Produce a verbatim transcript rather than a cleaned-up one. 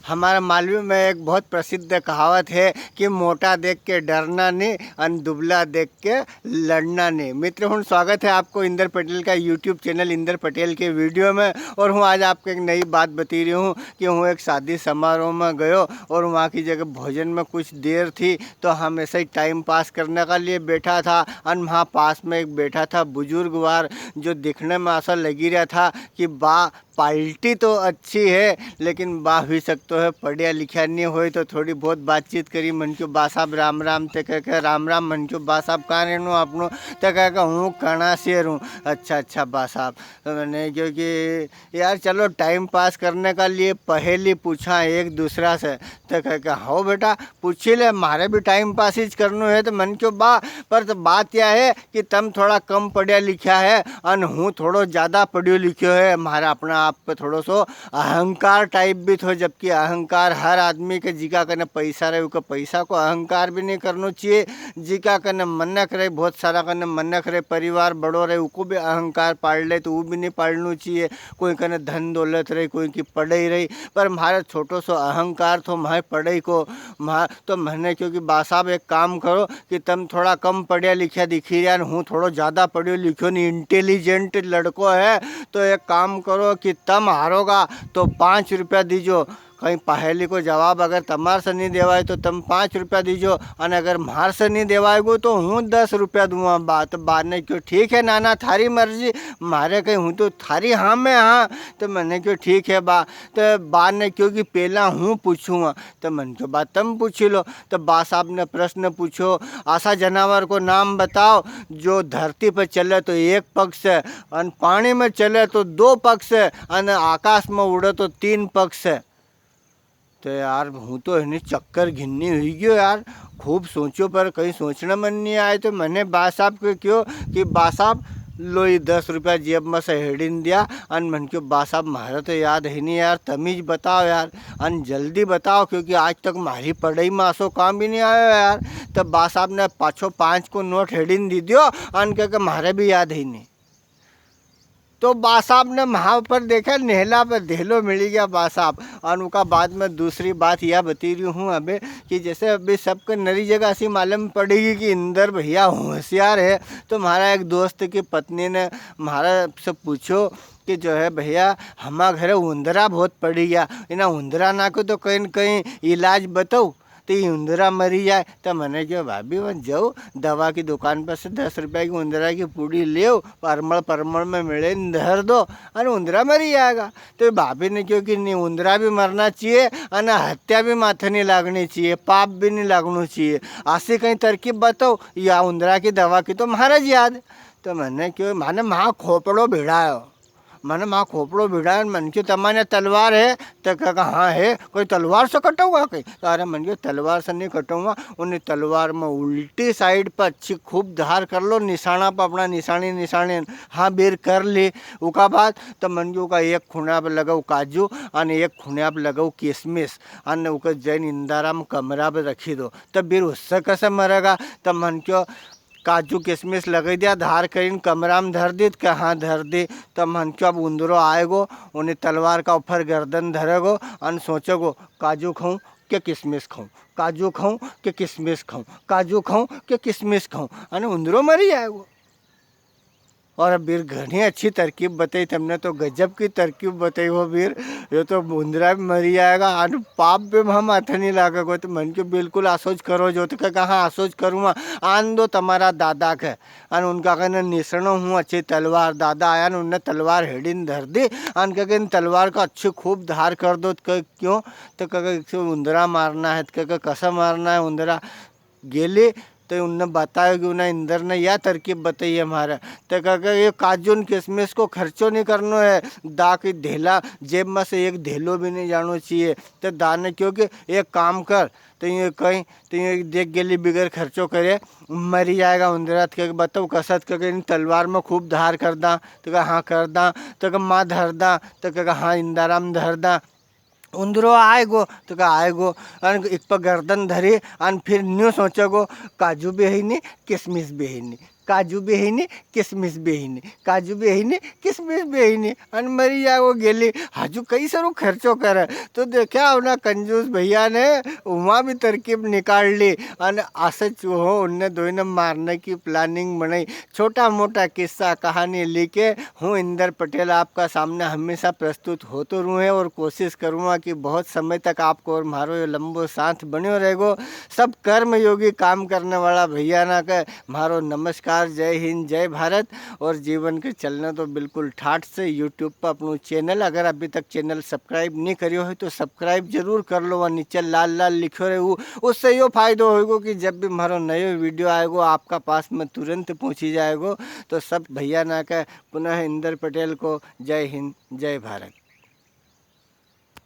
हमारा मालवी में एक बहुत प्रसिद्ध कहावत है कि मोटा देख के डरना नहीं, अन दुबला देख के लड़ना नहीं। मित्र हुण, स्वागत है आपको इंदर पटेल का YouTube चैनल इंदर पटेल के वीडियो में। और हूँ आज आपको एक नई बात बता रही हूँ कि हूँ एक शादी समारोह में गयो और वहाँ की जगह भोजन में कुछ देर थी, तो हम ऐसे ही टाइम पास करने का लिए बैठा था। अन वहाँ पास में एक बैठा था बुजुर्गवार, जो दिखने में ऐसा लगी रहा था कि बा पार्टी तो अच्छी है, लेकिन बा हुई सकतो है पढ़िया लिखिया नहीं होय, तो थोड़ी बहुत बातचीत करी। मन क्यों बा साहब राम राम, ते कह के राम राम। मन क्यों बा साहब कहाँ रहनो आपनो, ते कह के हूँ कणा से रहूँ। अच्छा अच्छा बा साहब, तो मैंने क्यों कि यार चलो टाइम पास करने का लिए पहेली पूछा एक दूसरा से, ते कह के हो बेटा पूछी ले, म्हारे भी टाइम पास ही करनो है। तो मन क्यों बा, पर तो बात यह है कि तम थोड़ा कम पढ़िया लिखिया है अन हूँ थोड़ो ज्यादा पढ़ियो लिखियो है। म्हारा अपना आप पे थोड़ो सो अहंकार टाइप भी थो, जबकि अहंकार हर आदमी के, जिका कने पैसा रहे, उके पैसा को अहंकार भी नहीं करनो चाहिए। जिका कने मनक रहे, बहुत सारा कने मनक रहे, परिवार बड़ो रहे, उको भी अहंकार पाड़ ले, तो वो भी नहीं पाड़नो चाहिए। कोई कने धन दौलत रही, कोई की पढ़ाई रही, पर म्हारे छोटो सो अहंकार थो म्हारे पढ़ाई को। म्हा-, तो मैंने क्यों कि बा साहब एक काम करो कि तम थोड़ा कम पढ़िया लिखिया दिखी रहा, हूँ थोड़ो ज्यादा पढ़ियो लिखियो ने इंटेलिजेंट लड़को है, तो एक काम करो कि तम हारोगा तो पाँच रुपया दीजो। कहीं पहेली को जवाब अगर तमार से नहीं देवाय तो तम पाँच रुपया दीजो, अन अगर म्हार से नहीं देवायगो तो हूँ दस रुपया दूंगा। बा, तो बा ने क्यों, ठीक है नाना, थारी मर्जी, म्हारे कहीं, हूँ तो थारी हाँ में हाँ। तो मैंने क्यों ठीक है बा। तो बा ने क्यों कि पहला हूँ पूछूंगा। तो मन क्यों बा तम पूछी लो। तो बा साहब ने प्रश्न पूछो, ऐसा जनावर को नाम बताओ जो धरती पर चले तो एक पग से, अन पानी में चले तो दो पग से, अन आकाश में उड़े तो तीन पग से। तो यार, हूँ तो है नी चक्कर घिन्नी हुई गयो यार। खूब सोचो, पर कहीं सोचना मन नहीं आए। तो मैंने बा साहब को क्यों कि बा साहब, लो ये दस रुपया जेब में से हेड़ीन दिया। अन मन क्यों, बा साहब, म्हारे तो याद है नहीं यार, तमीज बताओ यार, अन जल्दी बताओ, क्योंकि आज तक म्हारी पढ़ाई में असो काम भी नहीं आयो यार। तो बा साहब ने पाछो पाँच को नोट हेड़ीन दी दियो, अन कह के म्हारे भी याद है नहीं। तो बा साहब ने म्हा पर देखा, नेहला पर देहलो मिली गया बा साहब। और उनका बाद में दूसरी बात यह बती रही हूँ अबे, कि जैसे अभी सबके नरी जगह सी मालूम पड़ेगी कि इंदर भैया होशियार है, तो म्हारा एक दोस्त की पत्नी ने म्हारा से पूछो कि जो है भैया, हमारे घरे उंदरा बहुत पड़ी गया, इना उंदरा ना को तो कहीं न कहीं इलाज बताओ। तो ये उंदरा मरी जाए। तो मैंने क्यों, भाभी, वहाँ जाओ, दवा की दुकान पर से दस रुपया की उंदरा की पुड़ी ले आओ, परमल, परमल में मिले न धर दो, अन उंदरा मरी जाएगा। तो भाभी ने क्यों कि नहीं, उंदरा भी मरना चाहिए, अन हत्या भी माथे नहीं लागनी चाहिए, पाप भी नहीं लागना चाहिए। ऐसी कहीं तरकीब बताओ, या उंदरा की दवा की तो महाराज याद। तो मैंने क्यों, माने माँ खोपड़ो भिड़ायो। मने माँ खोपड़ो भिड़ायो, मन क्यों, तमारे तलवार है? तो कहा, हाँ है। कोई तलवार से कटाऊंगा कहीं? तो अरे मन क्यों, तलवार से नहीं कटाऊंगा। उन्हें तलवार में उल्टी साइड पर अच्छी खूब धार कर लो, निशाना पर अपना निशानी, निशानी, हाँ, बीर कर ली। उका बाद तो मन क्यों का एक खुणा पर लगाओ काजू, अने एक खुणा पर लगाओ किसमिस, अने उके जैन इंदाराम कमरा पर रखी दो। तो बीर उससे कैसे मरेगा? तो मन क्यों, काजू किसमिस लगाई दिया, धार करीन कमरा में धर दी, तो कहा, हाँ, धर दी। तो मन क्यों, अब उंदरो आएगो, उन्हें तलवार का ऊपर गर्दन धरेगो, अन सोचेगो, काजू खाऊं के किसमिस खाऊं, काजू खाऊं के किसमिस खाऊं, काजू खाऊं के किसमिस खाऊं, अने उंदरो मरी जाएगो। और अब बीर, घणी अच्छी तरकीब बताई तमने, तो गजब की तरकीब बताई हो बीर। यो तो उंदरा भी मरी जाएगा, अन पाप भी हम हाथ नहीं लागेगो। तो मन क्यों, बिल्कुल असोज करो जो। तो कहा, हाँ, असोज करूँगा। आन दो तमारा दादा के, अन उनका कने निसणो हूँ अच्छी तलवार। दादा आया न, उनने तलवार हेड़ी न धर दी, अन कह के, इन तलवार का अच्छी खूब धार कर दो। तो कह, क्यों? तो कह के, "इसे उंदरा मारना है।" तो कह के, "कसा मारना है उंदरा?" गेली, तो उनने बतायो कि उन्हें इंदर ने या तरकीब बताई है म्हारे। तो कह के, "ये काजू न किसमिस को खर्चो नहीं करनो है, दा की धेला, जेब में से एक धेलो भी नहीं जानो चाहिए।" तो दा ने क्यों कि, "एक काम कर," तो ये कहीं, तो ये देख गेली, बिगर खर्चो करे मरी जाएगा उंदरा। तो कह के, "बताओ कसा?" तो कह के, "इन तलवार में खूब धार कर दा।" तो कह, "हाँ, कर दा।" तो कह, "माँ धर दा?" तो कह के, "हाँ, इंदाराम धर दा।" उंदरो आएगो, तो कह, "आएगो।" अन एक पर गर्दन धरी, अन फिर न्यू सोचेगो, "काजू भी है नहीं, किसमिस भी है नहीं।" काजू भी है नी, किसमिस भी है नी, काजू भी है नी, किसमिस भी है नी, अन मरी जाएगो गेली। हजू कई सरू खर्चो करे, तो देख्या उना कंजूस भैया ने वहाँ भी तरकीब निकाल ली। अन आसे चूहो उनने दोई ने मारने की planning बनाई। छोटा मोटा किस्सा कहानी लेके हूँ इंदर पटेल आपका सामने हमेशा प्रस्तुत होतो रहूँ है और कोशिश करूँगा कि बहुत समय तक आपको और म्हारो यो लंबो साथ बन्यो रहेगो। सब कर्मयोगी काम करने वाला भैया ना के म्हारो नमस्कार, जय हिंद, जय भारत। और जीवन के चलने तो बिल्कुल ठाठ से YouTube पर अपनू channel, अगर अभी तक channel subscribe नहीं करियो है तो subscribe जरूर कर लो। वहाँ नीचे लाल लाल लिखो रहे, उ-, उससे यो फायदो होएगो कि जब भी म्हारो नयो video आएगो, आपका पास में तुरंत पहुँची जाएगो। तो सब भैया ना के पुनः इंदर पटेल को जय हिंद, जय भारत।